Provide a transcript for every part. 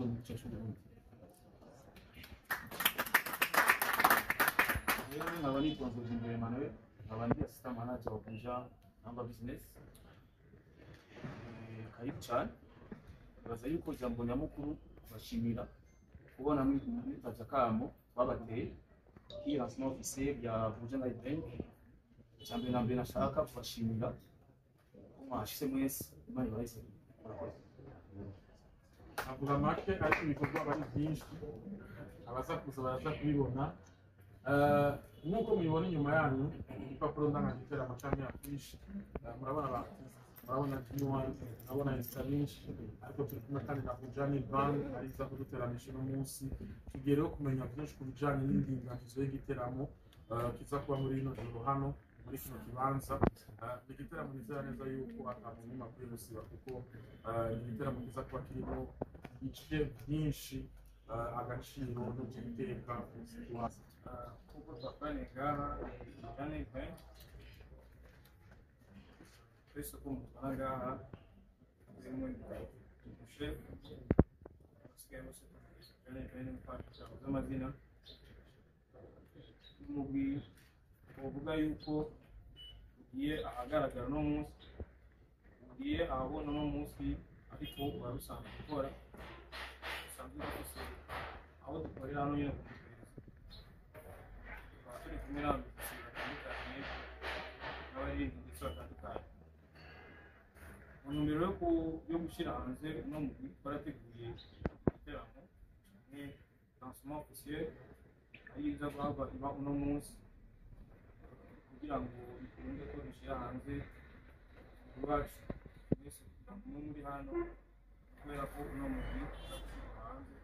amahoro mu gice cy'Uburundi. Rero nkaba nitwa Nzozimbere Emmanuel, nkaba ndi assistant manager wa Buja Number Business. Karibu cyane. Nibaza yuko ijambo nyamukuru kubashimira kubona mwitavye akamo twabateye kuri lancement officiel ya Buja Night Band. Icya mbere na mbere nashaka kubashimira ko mwashitse mwese. Imana ibaheze. Murakoze. Avuga make, ariko ibikorwa aba ari byinshi, abaza kuza baraza kubibona. Nk'uko mubibona inyuma yanyu, igipapuro ndangagiteramo canke affiche, murabona aba artiste, murabona D1, murabona Estanish, ariko turi kumwe kandi na Bujani Band ariza kuduteramisha uno munsi. Tugiye rero kumenya byinshi ku bijanye n'indinganizo y'igiteramo kiza kuba muri rino joro hano muri kino kibanza. Ni igiteramo nizera neza yuko ata muntu n'umwe akwiye gusiba, kuko ni igiteramo kiza kuba kirimo ibice byinshi, agaciro no guteka umuziki wacu. Kuko twakoraniye ngaha ni event twese uko mutubona ngaha, zirimo chef basigaye bose Buja Event nk'uko z'amazina n'umugwi uvuga yuko ugiye ahagaragara uno munsi, ugiye ahabona uno munsi, ariko wari usanzwe ukora, usanzwe dufise aho dukorera hano nyine ku Muperereza. Tukaba turi kumwe n'abashyitsi batandukanye n'abaririmbyi ndetse batandukanye. Mu ntumbero yo gushyira hanze uno mugwi, twarateguye igiteramo ni lancement officiel ariyo iza guhabwa iba uno munsi, kugira ngo bikunde ko dushyira hanze umugwi wacu mwese, kugira ngo mube muri hano, kubera ko uno mugwi uza gushyirwa hanze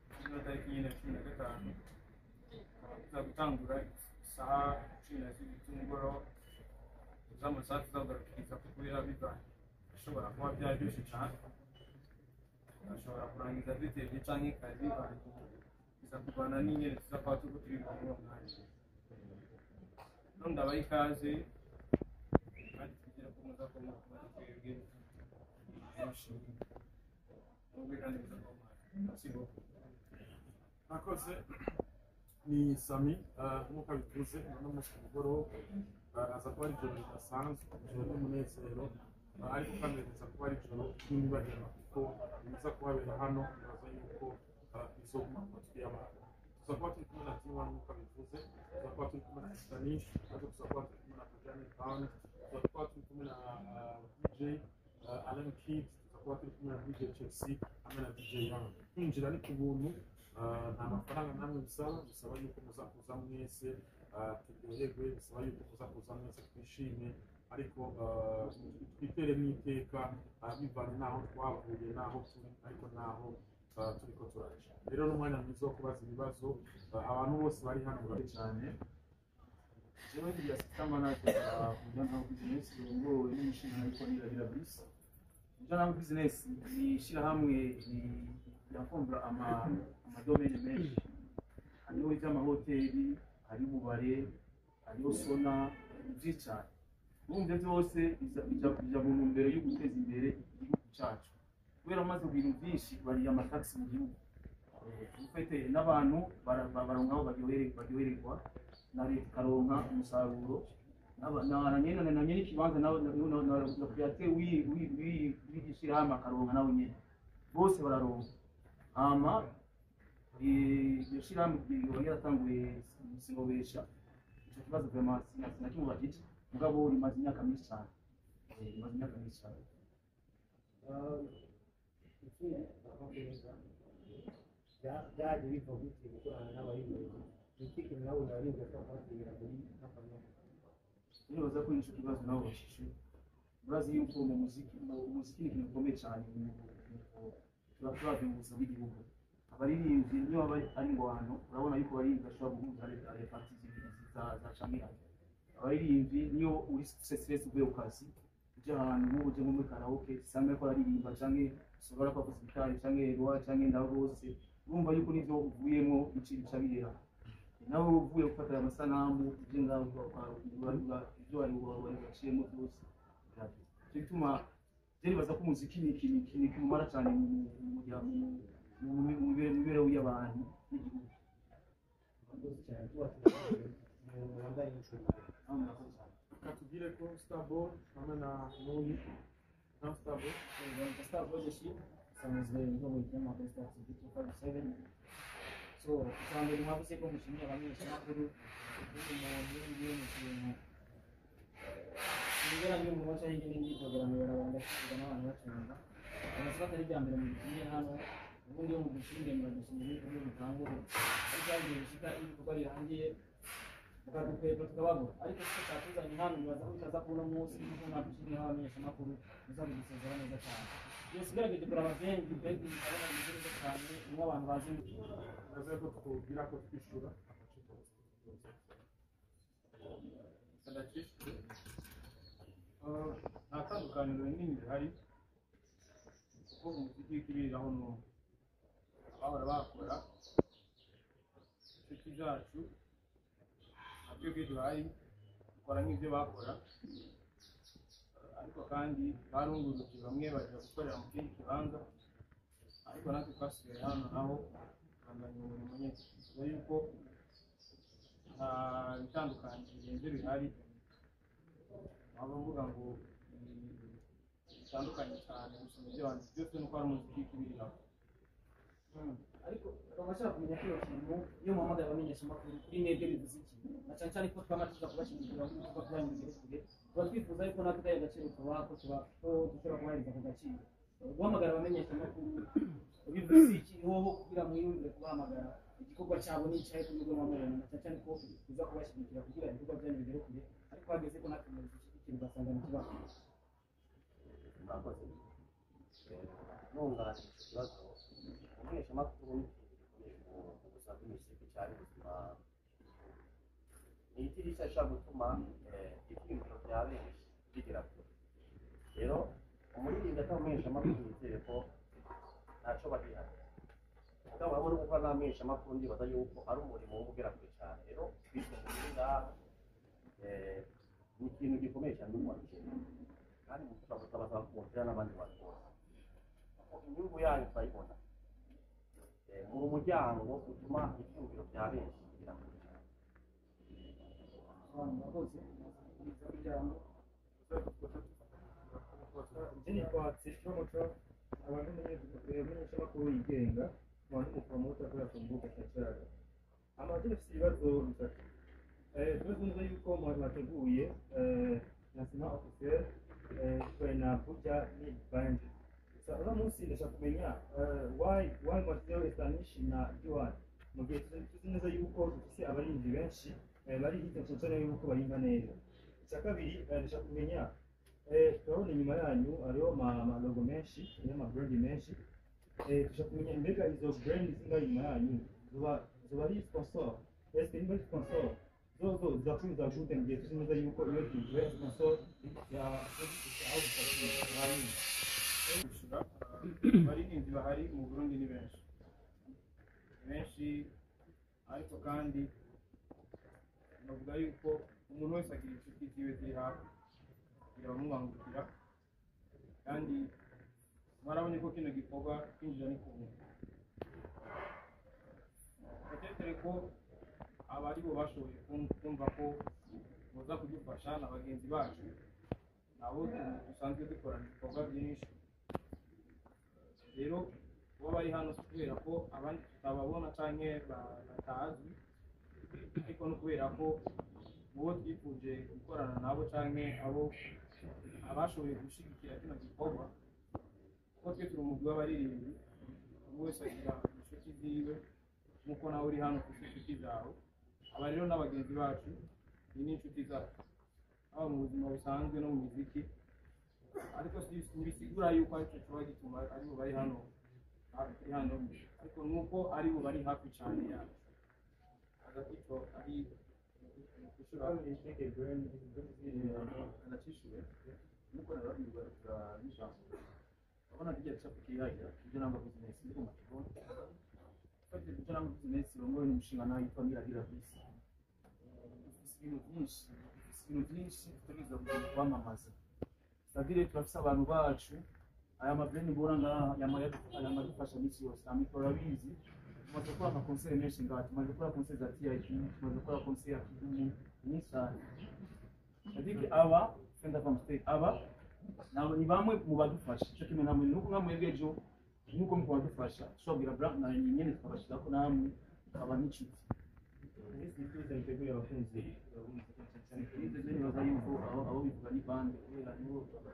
kuri ino tariki nyine ya 15, tuza gutangura isaha 12 z'umugoroba z'amasaha, tuzagarukiriza kubera bivanye bishobora kuba byaryoshye cyane, ashobora kurangiza dutevye canke kare, bivanye biza kuvana n'ingene tuza kuba turiko turiga muri uwo mwanya. None ndabaha ikaze kandi twizere ko muza kuba muri kumwe na twebwe benshi nubwo kandi muza kuba muhari. Merci beaucoup. Murakoze. Ni Sami. Nk'uko abivuze, uno munsi ku mugoroba aza kuba ari ijoro ridasanzwe, ijoro ry'umunezero, ariko kandi riza kuba ari ijoro ry'imibabaro, kuko ibiza kuhabera hano nibaza yuko bizoguma ku matwi y'abantu. Tuza kuba turi kumwe na D1 nk'uko abivuze, tuza kuba turi kumwe na Stanish, ariko tuza kuba turi kumwe na Kujani Band, tuza kuba turi kumwe na DJ Alan Kidd, tuza kuba turi kumwe na DJ Chelsea hamwe na DJ Young. Kwinjira ni ku buntu, nta mafaranga namwe bisaba. Bisaba yuko muza kuza mwese turyoherwe, bisaba yuko muza kuza mwese twishime, ariko twitere n'iteka bivanye n'aho twavuye n'aho turi, ariko n'aho turiko turaja. Rero n'umwanya mwiza wo kubaza ibibazo. Abantu bose bari hano Cyane. Jewe ndi assistant manager wa Buja Business, urongowe n'umushinga witwa Niragira Bruce. Buja Business ni ishyirahamwe ryakombra ama domaines menshi: hariho iby'amahoteli, hariho ububare, hariho sauna, byinshi cyane. Urumva byose bija mu ntumbero yo guteza imbere igihugu cyacu, kubera amaze ibintu byinshi bariya amatagisi mu gihugu. Ufite n'abantu baronka aho baryohererwa, na leta ikaronka umusaruro, na nyene ikibanza na créateur w'iri shyirahamwe akaronka nawe nyene, bose bararonka. Hama iryo shyirahamwe riba yaratanguye, sinobesha ico kibazo vraiment sinakimubajije, mugabo rimaze imyaka myinshi cyane. Rimaze imyaka myinshi cyane. Ikindi bakongereza, byaje biva gute gukorana n'abaririmbyi? Ni iki kintu nabonye abaririmbyi bashobora kubategera muri company? Nibaza ko ico kibazo nabo bashishe. Murazi yuko mu muziki, mu muziki ni ikintu gikomeye cyane tuba turavye mu buzima bw'igihugu. Abaririmbyi niyo baba ari ngwano, urabona yuko abaririmbyi bashobora guhuza les parties zibiri za camirane. Abaririmbyi niyo uri stress uvuye ku kazi, uja ahantu nk'ubu uje nko muri karaoke, usanga ariko araririmba, canke ushobora kuba avuza gitari, canke Eloi, canke ndabo bose, urumva yuko nivyo uvuyemwo bica bihera. Nawe uvuye gufata aya masanamu, uje ngaho, ibyo wari waciyemo byose. Icyo gituma Je nibaza ko umuziki ni ikintu kimumara cyane mu mibereho y'abantu n'igihugu. Murakoze cyane, tubatumye mu wambaye n'inshuro. Murakoze cyane. Katubwire ko Starboy hamwe na Nuyu na Starboy. Starboy Jeshi, nsanzwe nyoboye ikinyamakuru Star TV 257. So icya mbere, mwavuze ko mushimiye abamenyeshamakuru. Ubundi umuntu iyo ngiye mu kintu sinigera ngira umuntu waca hirya n'imyiteguro barabara, ndashyirirwa n'abantu bacunga amasomo atari irya mbere mudutumye hano. Ubundi iyo mudushimiye, muradushimira ibikorwa mutangure, ariko hagiye gushika iyo ibikorwa birangiye mukadukwepa tukababura. Ariko siko cyatuzanye hano, nibaza ko bitaza kuba uno munsi, kuko mwadushimiye abamenyeshamakuru muza kudusezera neza cyane. Yose ugerageje kuraba bengi bengi, ukabona bimeze neza cyane, niho abantu bazi. Naze ko twubwira ko twishura. Ndakishyuye. Nta tandukaniro rinini rihari, kuko umuziki w'ikibiriraho n'umwe bahora bakora. Inshuti zacu na twebwe duhari dukora nk'ibyo bakora, ariko kandi barunguruje, bamwe bajya gukorera mu kindi kibanza, ariko natwe twasigaye hano naho tubandanya umurimo nyine. Bivuze yuko nta bitandukaniro birenze bihari, waba mvuga ngo bitandukanye cyane gusoma ibyo banditse byose, nuko ari umuziki w'ikibiriraho. Ariko bakaba bashaka kumenya ko iyo kintu, iyo muhamagaye abamenyeshamakuru, kuri mwebwe bivuze iki, na cyane cyane ko twama tuza kubashyigikira mu bikorwa byanyu bigere kure. Tuba twifuza yuko natwe kariya gaciro tubaha, ko tuba ko dushobora kubahiriza ako gaciro. Guhamagara abamenyeshamakuru bivuze iki hoho, kugira mwiyumvire kubahamagara? Igikorwa cyabo ni icyahe ku rwego mwamubona, na cyane cyane ko tuza kubashyigikira kugira ibikorwa byanyu bigere kure, ariko hageze ko natwe mubishyigikira ugasanga ntikibaho? Murakoze. Nunganira icyo kibazo, umumenyeshamakuru ni ikintu gikomeye mu buzima bw'imiziki cyane ubuzima. Ni idirishya rishobora gutuma ibyiyumviro bya benshi bigera kure. Rero umuririmbyi atari umumenyeshamakuru, yizere ko ntacyo bagihari. Mugabo hamwe no gukora n'abamenyeshamakuru, ndibaza yuko ari umurimo wo kugera kure cyane. Rero bisunze ngaha, ni ikintu gikomeye cyane mu Rwanda, kandi turabasaba kumvira n'abandi bantu bose, kuko inyungu yanyu turayibona. Mu muryango utuma ibyiyumviro bya benshi bigera kure cyane. Abantu bakoze ijambo. Nitwa Tsitsi Muco, abantu umumenyeshamakuru yigenga, abantu umupromota akorera ku mbuga cyane. Amajwi, afite ibibazo bitatu. Tuzi neza yuko mwateguye lancement officiel na Buja ni Band. Sasa uno munsi ndashaka kumenya why mwashyizeho Estanish na Joan, mu gihe tuzi neza yuko dufise abaririmbyi benshi bari hirya, cyane cyane yuko barimba neza. Icya kabiri, ndashaka kumenya, turabona inyuma yanyu hariho amalogo menshi, hariho amabrand menshi. Dushaka kumenya mbega izo brand zingahe inyuma yanyu zoba ari sponsor? Eske nimba ari sponsor, zozo zizakomeza gute, mu gihe tuzi neza yuko iyo tubaye sponsor ya aho dufatiye hanyuma? Kwishyura, abaririmbyi bahari mu Burundi ni benshi, ni benshi, ariko kandi bavuga yuko umuntu wese agira inshuti ziwe ziri hafi birabamubangukira. Kandi mwarabonye ko kino gikorwa kwinjira ni ku buntu. Batetere ko aba ari bo bashoboye kumva ko boza kudufasha na bagenzi bacu, nabo dusanzwe dukorana ibikorwa byinshi. Rero kuba bari hano si kubera ko abandi tutababona canke batazwi, ariko no kubera ko mubo twifuje gukorana nabo canke abo abashoboye gushigikira kino gikorwa, kuko twe turi umugwi w'abaririmbyi, umwe wese agira inshuti ziwe nk'uko nawe uri hano ufite inshuti zawe. Aba rero n'abagenzi bacu, ni n'inshuti zacu haba mu buzima busanzwe no mu miziki, ariko ntibisigura yuko aricyo kiba gituma aribo bari hano bari hano, ariko nuko aribo bari hafi cyane yacu. Hagati icyo ari Icya kabiri, anacishuwe nkuko nababwirwa n'ijambo, urabona kijya gicapo kihahira ibyo nangwa business ndiko makibona. Fate ibyo nangwa business rongoye n'umushinga nayo yitwa Miragira Bisi. Dufise ibintu byinshi, dufise ibintu byinshi tutegerezwa kwamamaza. C'est-à-dire turafise abantu bacu, aya mabrand ubona ngaha yamadufasha misi yose, amikoro abizi. Tumaze gukora amakonseri menshi ngaha, tumaze gukora konseri za TIP, tumaze gukora konseri ya Kidumu nyinshi cyane. C'est-à-dire que aba Center from State aba nabo ni bamwe mu badufasha, cyo kimwe namwe nuko nka mwebwe ejo nuko mu badufasha tushobora brand na nyene tukabashirako namwe aba n'inshuti. Ese niteguye abakunzi b'umuziki cyane? Nizeze nibaza yuko abo bivuga ni bande kubera nibo cyane?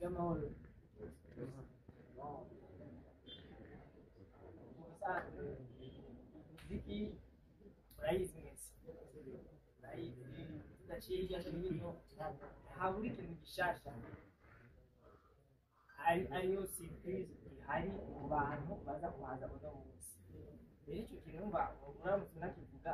Y'amahoro. Mubisanzwe umuziki urayizi mwese, urayizi, tudaciye hirya no hino habura ikintu gishasha ari ariyo surprise ihari mu bantu baza kuhaza uno munsi. Rero icyo kintu numva uramutse unakivuga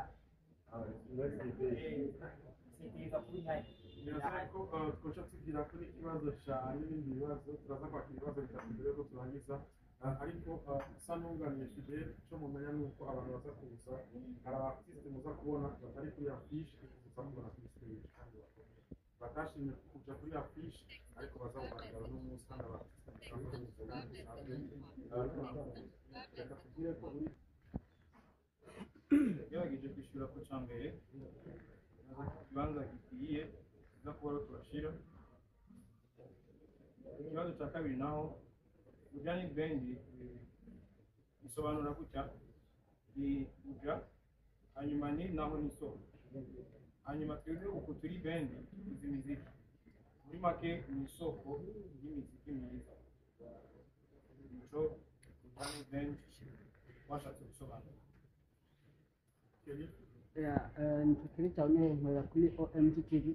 sitiriza kuri ihari. Birasa ko twoca tugira kuri ikibazo ca n'ibindi bibazo, turaza kwakira ibibazo bitatu mbere yuko turangiza. Ariko usa n'uwunganiye Fidele, ico mumenya ni uko abantu baza kuza, hari aba artiste muza kubona batari kuri affiche, muza kubona kuri stage kandi bakomeye, batashimye kuja kuri affiche ariko baza kugaragara uno munsi, kandi aba artiste musanzwe muzi. Reka tubwire ko uri Yagerageje kwishyura ku cya mbere, ikibanza gikwiye tuza kuba turashira. Ikibazo cya kabiri naho, Ujani Band bisobanura gutya: ni uja, hanyuma ni naho ni isoko, hanyuma twebwe uku turi band tuzi imiziki, muri make ni isoko y'imiziki myiza. Nico Ujani Band washatse gusobanura. Nitwa cyane, nkorera kuri OMG TV.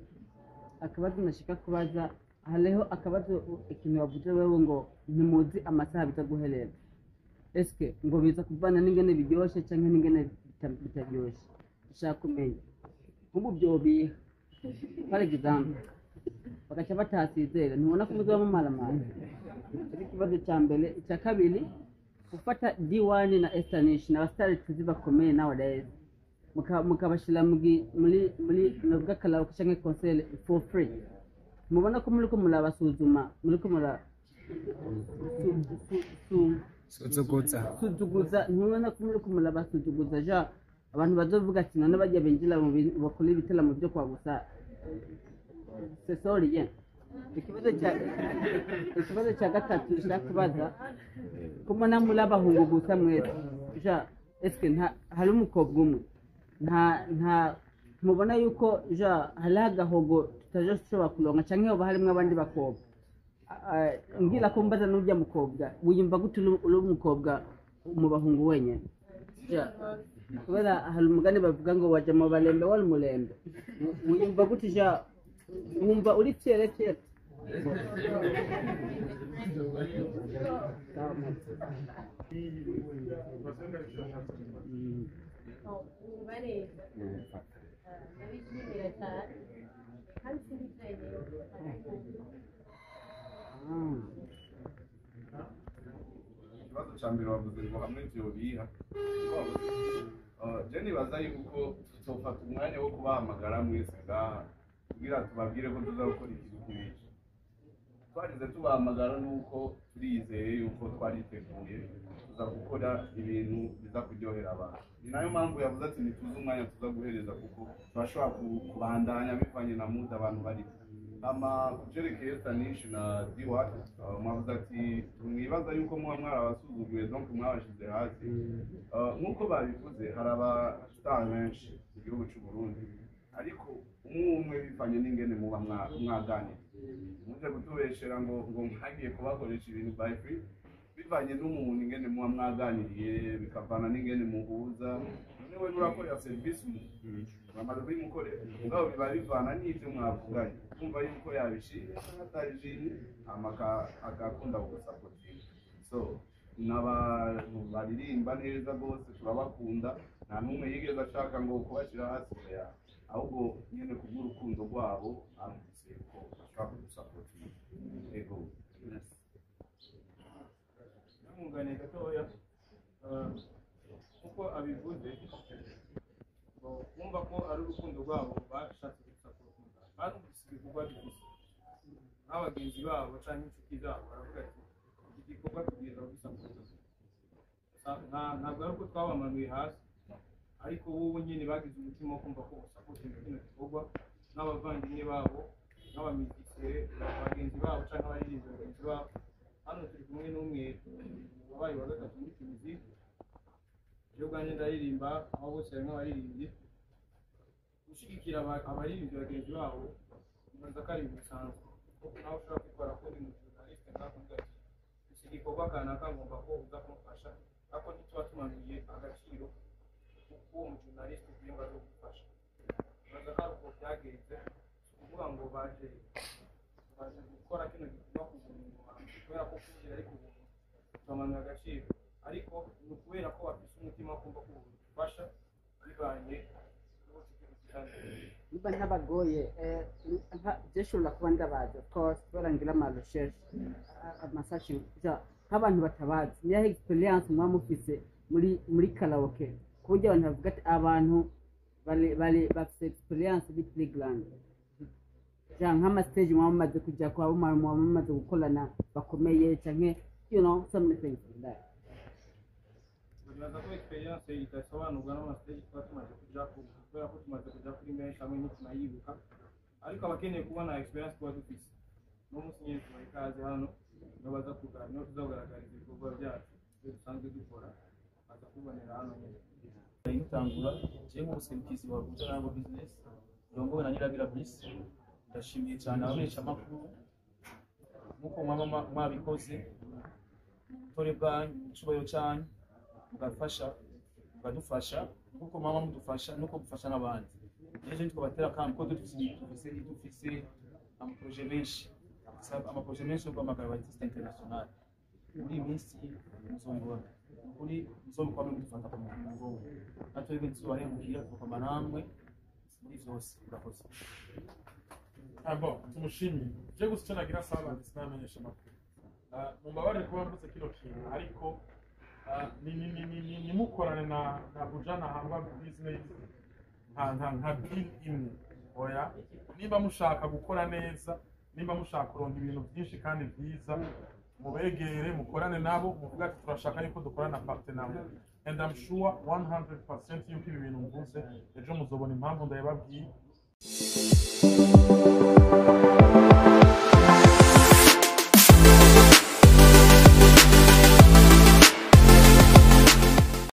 Akabazo nashika kubaza, hariho akabazo, ikintu wavuze wewe ngo ntimuzi amasaha biza guherera, eske ngo biza kuvana n'ingene biryoshe canke n'ingene bitaryoshe? Ushaka kumenya nk'ubu vyobiha par exemple bagaca batasizera, ntubona ko muzoba mumaramara? Ico ni ikibazo ca mbere. Icya kabiri, gufata D1 na Estanish na abasitari tuzi bakomeye nowadays, mukabashira muri novuga karaoke canke concert for free, mubona ko muriko murabasuzuma, muriko mura suzuguza. Suzuguza. Ntubona ko muriko murabasuzuguza? Ja abantu bazovuga ati none bajya binjira mu bintu bakora ibiteramo byo kwa gusa, c'est sorry. Ikibazo cya gatatu nshaka kubaza, ko mbona muri abahungu gusa mwese, ja eske nta hari umukobwa umwe? Nta mubona yuko ja hariho agahogo tutaja kuronka, canke hoba harimwo abandi bakobwa? Ngira ko mbaza n'urya mukobwa, wiyumva gute uri umukobwa mu bahungu wenyene? Ja kubera hari umugani bavuga ngo waja mu balembe wari umulembe. Wiyumva gute? Ja wumva uri fier fier? Numva neza, ndabishimira cyane kandi sindivyemewe. Ikibazo cya mbere wavuze ngo hamwe vyobiha, je nibaza yuko tutofata umwanya wo kubahamagara mwese ngaha kugira tubabwire ko tuza gukora ikintu nk'iki. Twarize tubahamagara nuko turizeye yuko twariteguye tuza gukora ibintu biza kuryohera abantu. Ni nayo mpamvu yavuze ati ntituzi umwanya tuza guhereza, kuko turashobora kubandanya bivanye na mood abantu barimo. Ama kucerekeye Stanish na D1, mwavuze ati mwibaza yuko muba mwarabasuzuguye, donc mwabashize hasi. Nk'uko babivuze, hari abastar benshi mu gihugu cy'u Burundi, ariko umwe umwe bivanye n'ingene muba mwaganira, muje kutubeshera ngo mwagiye kubakoresha ibintu by free, bivanye n'umuntu ingene muba mwaganiriye, bikavana n'ingene muhuza. None we nurakorera serivisi uramaze kuyimukorera, mugabo biba bivana n'ibyo mwavuganye, kumva yuko yabishimye cyangwa atabishimye, hama agakunda kugusapotinga. So n'abantu baririmba neza rwose, turabakunda, nta n'umwe yigeze ashaka ngo kubashyira hasi, oya, ahubwo nyine kubw'urukundo rwabo arumvise yuko bashobora kudusapotinga. Ego. Namwunganiye gatoya, nkuko abivuze ngo Urumva ko ari urukundo rwabo bashatse gusapotinga, barumvise ibikorwa byiza nk'abagenzi babo cyangwa inshuti zabo, baravuga ati iki gikorwa tubwiriza kugisapotinga. Ntabwo ari uko twabamanuye hasi, ariko wowe nyine bagize umutima wo kumva ko usapotinga kino gikorwa nk'abavandimwe babo, nk'abamizisiye bagenzi babo cyangwa abaririmbyi bagenzi babo. Hano turi kumwe n'umwe wabaye wa gatatu muri Tunisie. Iyo ubwanjye ndaririmba, aho bose harimo abaririmbyi. Gushyigikira abaririmbyi bagenzi babo nibaza ko ari ibintu bisanzwe, kuko nawe ushobora kwitwara ko uri umujournaliste nkakuvuga ati iki gikorwa kanaka ngomba ko uza kumufasha, ariko ntituba tumanuye agaciro k'uwo mujournaliste ugiye ngo aze gufasha. Nibaza ko ari uko byagenze. Si ukuvuga ngo baje gukora kino gikorwa ku buntu, kubera ko kwinjira ari ku buntu tubamanura agaciro, ariko ni ukubera ko bafise umutima wo kumva ko ubufasha bivanye n'ubucuti bufitanye. Niba ntabagoye, je nshobora kuba ndabazi, of course, kubera ngira ama recherche, ama searching. Nk'abantu batabazi, niyahe experience muba mufise muri karaoke, ku buryo abantu bavuga ati abantu bari bafise experience bit grand, ja nk'ama stage muba mumaze kuja kwa, muba mumaze gukorana bakomeye, canke so many things like that? Nibaza ko experience idasobanurwa n'amastage tuba tumaze kuja, kubera ko tumaze kuja kuri menshi, hamwe ntitunayibuka. Ariko abakeneye kubona experience tuba dufise, no munsi nyene tubaha ikaze hano, niho baza kugaragara, niho tuzagaragariza ibikorwa byacu, ibyo dusanzwe dukora baza kubonera hano nyene. Itangura jewe nk'umuserukizi wa Buja Business urongowe na Niragira Brice, ndashimiye cyane abamenyeshamakuru nk'uko mwaba mwabikoze ubutore bwanyu, icyubahiro cyanyu, mugafasha, mukadufasha nk'uko mwaba mudufasha nuko mufasha n'abandi. Ejo ntitwabatera akamo ko dufise amaprojet menshi, amaprojet menshi yo guhamagara aba artiste international. Muri iyi minsi muzobibona kuri muzobikwame mudufata ku mugongo, natwebwe ntituzobahemukira, tuzokoma namwe muri vyose. Murakoze. Ah bon, tumushimire. Je gusa icyo nagira asaba abanditsi n'abamenyesha amakuru. Mumbabarire kuba mvuze kino kintu, ariko nimukorane na Buja na Hangwa Business nka deal imwe. Oya, nimba mushaka gukora neza, nimba mushaka kuronka ibintu byinshi kandi byiza, mubegere, mukorane nabo, muvuga ati turashaka yuko dukorana partenariat, and I'm sure 100% yuko ibi bintu mvuze ejo muzobona impamvu ndabibabwiye.